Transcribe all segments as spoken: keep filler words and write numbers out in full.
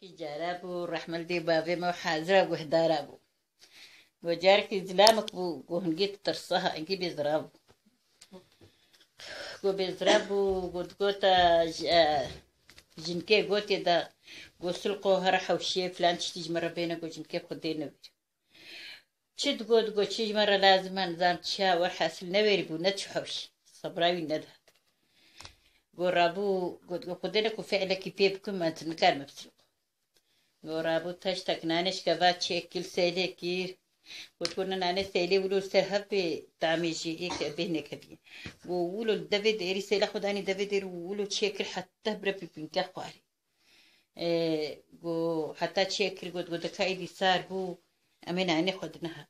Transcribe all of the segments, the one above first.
Îcara bû, rehmildî bavê me û hazira guhdara bû. Go carekî zilamek bû, go hingî tirsa, hingî bêzira bû. Go bêzira bû, go digota ji, e, jinkê gotê da, go silqo here hewşiyê filan tiştî ji me re bêne, go jinkê xwe dêne vir. Çi digot, go çi ji me re lazim e, nizam çiya, werhasil newêrî bû, ne çi hewşî. Sebra wî nedihat. Go rabû, go, go xwedê ne ku fiilekî pê bikim, ez nikarim bisilqo. Go rabû teştek nanê şikeva çêkir, seylê kir. Go tu ne nanê seylê wilo li ser hev bê tamê jî ê ke bêhnek hebî. Go wilo li devê dêrî seyla xwe danî devê dêrî û wilo çêkir heta bire pîpînke xwarî. E, go heta çêkir, got, go dika êdî sar bû, em ê nanê xwe dine hev.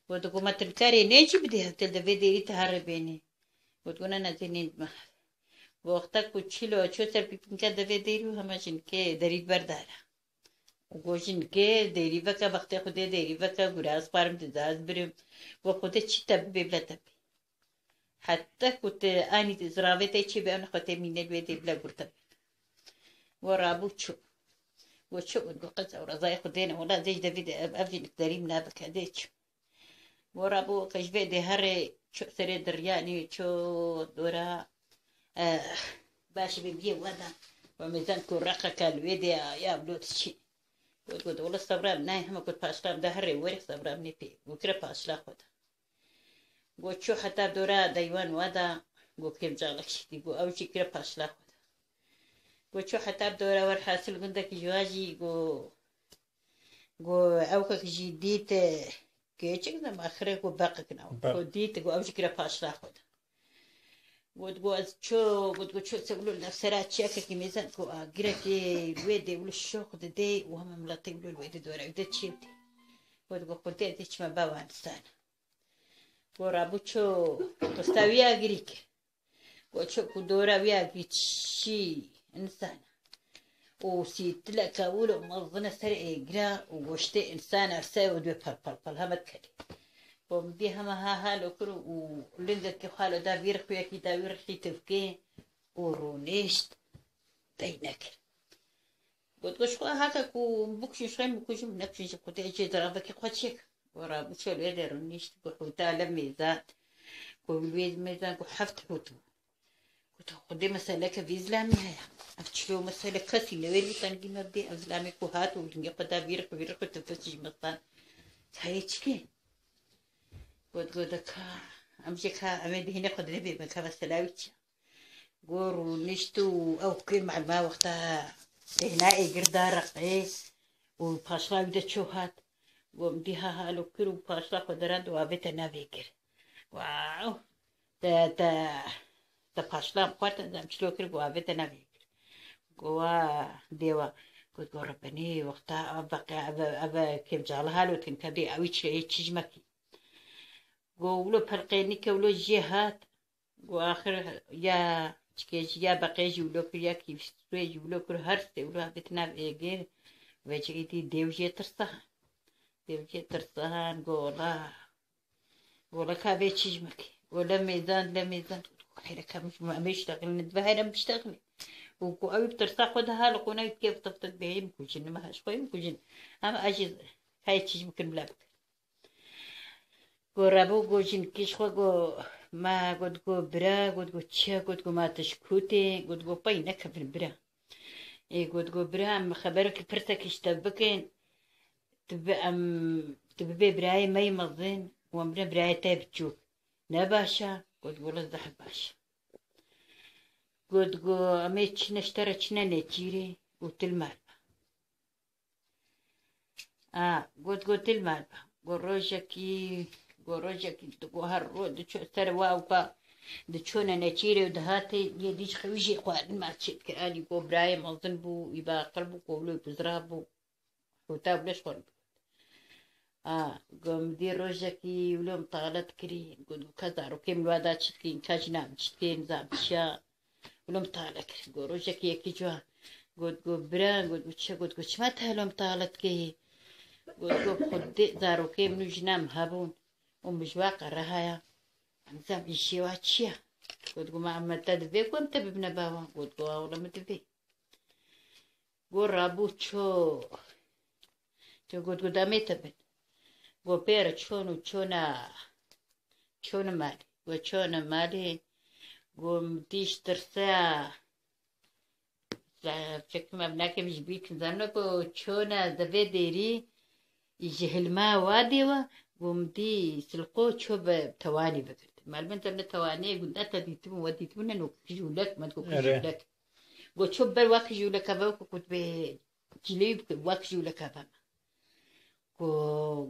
Go, go ma tu nikarê nê jî bidî hev, te li devê dêrî te here bênî. Got, go ne, ne, zê nêdime hev. Go wexta ku çilo çû ser pîpînka devê dêrî û hema jinkê derî berdara. Û go jinkê dêrî veke, bextê Xwedê dêrî veke, gura ez xwarim dida ez birim. Go Xwedê çi te bibê bile te bê. Heta ku te anî ziravê te çê be, em xwe tê mînê wê dê bile gurte be. Go rabû çû. Go çû, go qez ew rezayê Xwedê ne, wela dê ji devî de ev, ev jinik derî min nabike, dê çû. Go rabû ke ji vê dê herê çû serê diryanî, çû dora, eh, baş bê biyê weda. Ve mêzan ku reqeke li wê dê ya, ya bilo diçî. Got, got, wela sebra min nayê, hema got paşla min de herê werê sebra min ê pê. Go kire paşla xwe de. Go çû heta dora deywan weda, go kêmcalek jî dî, go ew jî kire paşla xwe de. Go çû heta dora werhasil gundekî ji wa jî, go, go ew kek jî dît, e, keçik ne, axire go beqek ne. Beq. Go dît, go ew jî kire paşla xwe de. Got, go ez çû, got, go çû se wilo li nefsera çiyakekî mêzan, go agirekê wê dê wilo şox didê û hema miletê wilo li wê dê dora wî de çê dê. Got, go Xwedê ez ê çima ba wan dizane. Go rabû çû qista wî agirî kir. Go çû ku dora wî agirî çî însan e. Û sîtileke wilo mezin e ser êgira û goştê însan e ser û dibê pel pel pel heme dikelê. Go min dî hema ha halo kir û lingekî xwe halo da vî rixuyekî da wî rixî tivkê û rûnişt. Dey nekir. Got, go ji xwe heke ku bikujin, ji xwe bikujin, nekujin jî Xwedê, ez jê diravekî xwe çêk. Go rabû çû li wê dê rûnişt, go hûta li mêzan, go li wê mêzan, go heft hût bû. Got, Xwedê meseleke vî zilamî heye. Ev çilo mesele kesî newêr wî tengî me bidê, ev zilamê ku hat û lingê xwe da vîr xwe, vîr xwe tifis ji me stan. Heye çikê? Got, go de ka, em jê ka, em ê bêhnê xwe dinê bê, me ka mesela wî çi? Go rûnişt û ew kê mema wexta têhna êgir da reqê û paşla wî de çû hat. Go min dî ha halo kir û paşla xwe derand û avête nav êgir. Wow! Te, te, te paşla xwar te dem çilo kir, go avête nav êgir. Go wa dêwa. Got, go Rebbenî, wexta ev beqe, ev, ev kêmcala halo dikin, ka dê ewî çi, çi ji me kî. Go wilo pelqênî ke wilo jê hat. Go axir ya çikê jî, ya beqê jî wilo kir, ya kîvsûrê jî wilo kir, her sê wilo avêt nav êgir. Vêca êdî dêw jê tirsa. Dêw jê tirsa, go wela, go wela ka vê çi ji me kê. Go le mêzan, le mêzan. Heyre ka min, em ê ştexilin, dibe heyre em biştexilin. Û ku ew bi tirsa xwe de ha li qûna wî dike, fitfit bê, ê min kujin, nima ha ji xwe ê min kujin. Em a jî heyê çi ji min kin bila bikin. Go rebû, go jinkî ji xwe go, ma got, go bira, got, go çi ye, got, go ma tu ji ku tê, got, go pey nekevin bira. Ê, got, go bira, em xeberekî pirsekî ji te bikin, tu bi, em, tu bibê birayê me yê mezin û em bine birayê te biçûk. Ne baş e? Got, go wela zehf baş e. Got, go em ê çine ji te re çine nêçîrê û tu li mal be. A, got, got, tu li mal be. Got, rojekî, got, rojekî, got, her roj diçû ser wa û ka diçûne neçîrê û dihatê, yê dî ji xewî jê xwarin ma çêdikir. Alî, got, birayê mezin bû, wî bi aqil bû, got, wilo bi zirav bû. Got, ta wilo ji xwe re bû. A, got, min dî rojekî wilo mitalet kirî, got, got, ka zarokê min wa da çi dikîn, ka jina min çi dikê, nizam çi ya. Wilo mitale kir. Got, rojekê yekî ciwan got, got, bira, got, got, çi, got, got, çima te helo mitale dikeyî? Got, got, xwedê zarokê min û jina min hebûn û min ji wa qerehaya. Em zam îşê wa çi ye? Got, got, ma em te divê ku em te bibine ba wan? Got, got, wela min divê. Go rabû ço. Ço got, got demê te bin. Go pêre çon û çona, çona malê. Go çona malê. Go dîş tirse. Çekim ev nekim ji bîr kin zanno ku çona devê dêrî ji hilma wadê wa, go min dî silqo ço bi tewanî bigirtin. Malbin te ne tewanê gunda te dîtibû, we dîtibû ne no kijûlek, me digo kijûlek. Go ço ber wa kijûleka ve ku kutbê cilê bikir, wa kijûleka ve me. Go,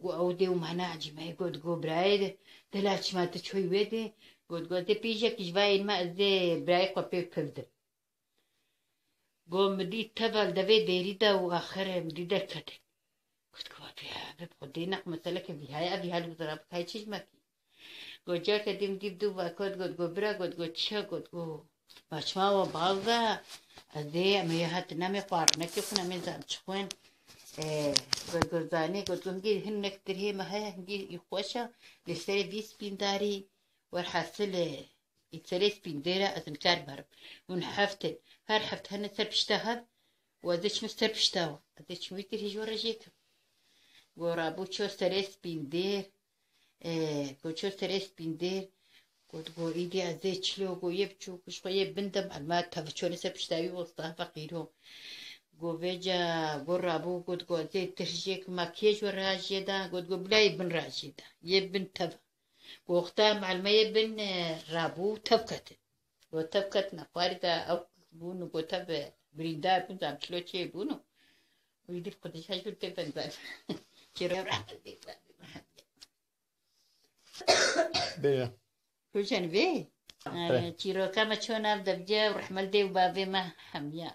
go ew dê û mana ecî me, go, go birayê de, dela çima tu çoy wê de, go, go dê pîjek ji vayên me ez dê birayê xwe pê pivdim. Go min dî teva li devê dêrî de û axir min dî derketin. Got ku, "Bi Xwedê neq meseleke vî heye, ev vî hal bi zira bikay çi ji me kî?" Go careke dî min dî bi dû ve got, got, go bira, got, go çi ye, got, go ma çima we baz e, ez dê em ê hat nemê xwarinekê xwin, em ê zam çi xwin. E, got, go zanî, got, go hingî hinek dirhê me heye, hingî xweş e, lê serê vî spîndarî, werhasil, e, Î serê spîndêr e, ez nikar barim. Hûn heft in. Her heft hene ser pişta hev û ez ê çim ser pişta wan. Ez ê çim wî tir hîj we re jê kim. Go rabû ço serê spîndêr. E, go ço serê spîndêr. Got, go îdî ez ê çilo, go yê biçûk ji xwe yê bin dem, elma tev çone ser pişta wî, westa feqîro. Go vêca, go rabû, got, go ez ê tir jê kim, ma kê ji we re jê da? Got, go bila yê bin re jê da. Yê bin tev. Goxta malmeyê bin, e, rabû tev ketin. Go tev ketin, xwarî de ew bûn û go tev, e, birîndar bûn, zam çilo çê bûn û wî dî xwedî şaş bir tê benzer. Çêro rahmet bê. Bêje. Kujen vê. He. E, çîroka me ço nav devce û rehmel dê û bavê me hemiya.